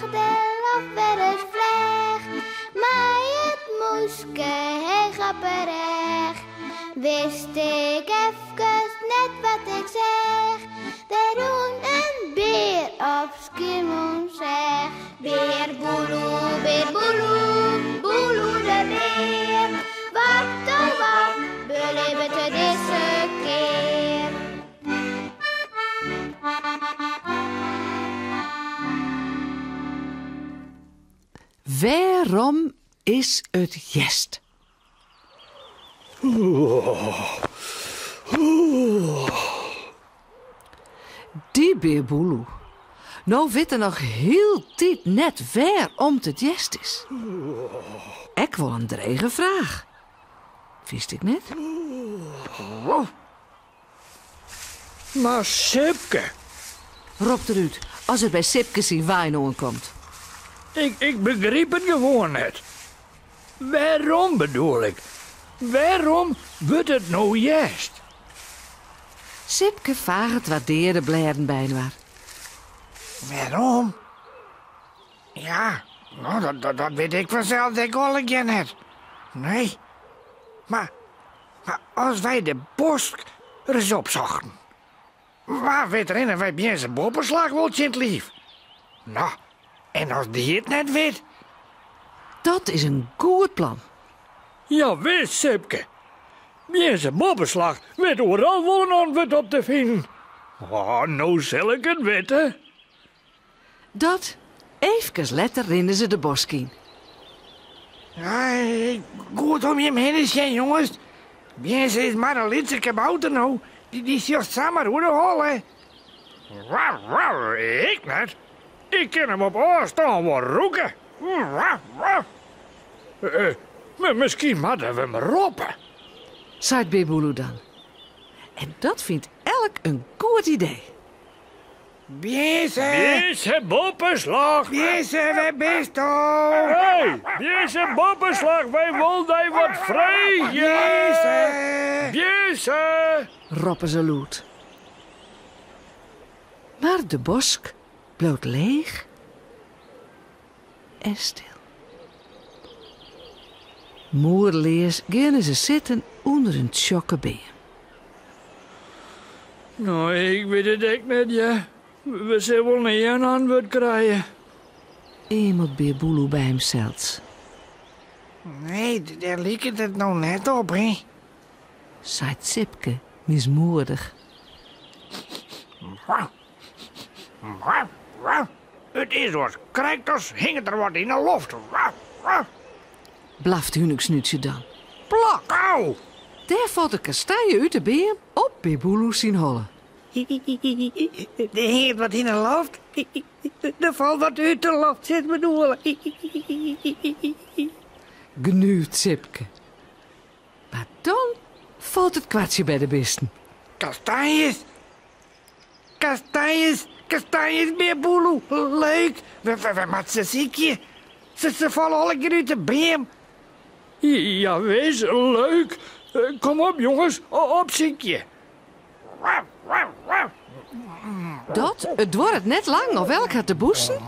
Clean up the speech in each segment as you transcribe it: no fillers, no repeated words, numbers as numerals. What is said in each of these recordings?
del of wer ris fleach, mei it mûske heech op 'e rêch. Wist ik efkes net wat ik seach, der rûn in bear op Skiermûntseach. Bear Boeloe, bear Boeloe, Boeloe de bear, wat oh wat belibbet er dizze kear? Wêrom is it hjerst? Dy Bear Boeloe. No wit er noch hieltyd net wêrom't it hjerst is. Ek wol in drege fraach. Fynst ek net? Mar Sipke! Ropt er út as er by Sipke syn wein oankomt. Ik, ik begryp it gewoan net. Wêrom bedoel ik, wêrom wurdt it no hjerst? Sipke faget wat deade blêden byinoar. Wêrom? Ja, no, dat, dat, dat wit ik fansels ek allegear net. Nee. Mar, mar as wy de bosk ris opsochten, wa wit rinne wy Bjinse Boppeslach wol tsjin 't liif. No, en as dy it net wit? Dat is in goed plan. Jawis, Sipke. Bjinse Boppeslach wit oeral wol in antwurd op te finen. Oh, no sil ik it witte. Dat, eefkes letter rinne se de bosk yn. Goed om jim hinne sjen, jonges. Bjinse is mar in lytse kabouter no. Dy sjocht samar oer de holle. Wauw, wauw, ik net. Ik kin him op ôfstân wol rûke. Wauw, wauw. Miskien moatte we him roppe. Seit Bear Boeloe dan. En dat fynt elk in goed idee. Bjinse! Bjinse Boppeslach! Bjinse, wêr bisto? Hey, Bjinse Boppeslach, wy wol dy wat freegje! Bjinse! Bjinse! Roppe se lûd. Mar de bosk bliuwt leech en stil. Moedeleas geane se sitten ûnder in tsjokke beam. No, ik wit it ek net, ja. We sille wol nea in antwurd krije. Eamelt Bear Boeloe by himsels. Nee, dêr liket it no net op, hè? Seit Sipke mismoedich. It is oars krekt as hinget der wat yn 'e loft. Blaft Huningsnútsje dan. Plak! Au! Dêr falt de kastanje út de beam op Bear Boeloe syn holle. Der hinget wat yn 'e loft. Der falt wat út de loft, silst bedoele. Gnuvet Sipke. Mar dan falt it kwartsje by de bisten. Kastanjes! Kastanjes, kastanjes, Bear Boeloe. Leuk! We, we, we moatte se sykje. Se, se falle allegear út de beam. Jawis, leuk. Kom op, jonges, opsykje. Dat, it duorret net lang of elk hat de bûsen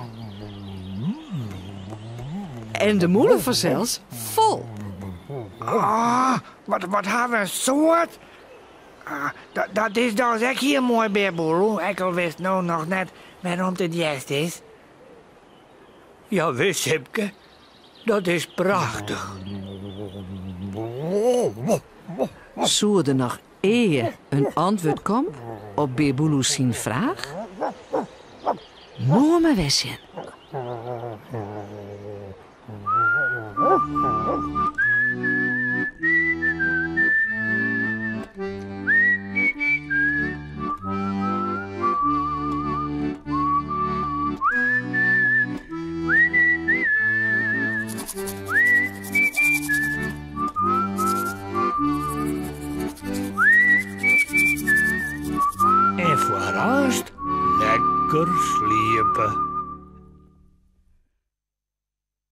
en de mûle fansels fol. Ah, wat, wat ha we in soad. Ah, dat, dat is dochs ek hiel moai, Bear Boeloe, ek al witst no noch net wêrom't it hjerst is. Jawis, Sipke, dat is prachtich. Soe der noch ea in antwurd komme op Bear Boeloe syn fraach? Moarn mar wer sjen. En foarearst lekker sliepe.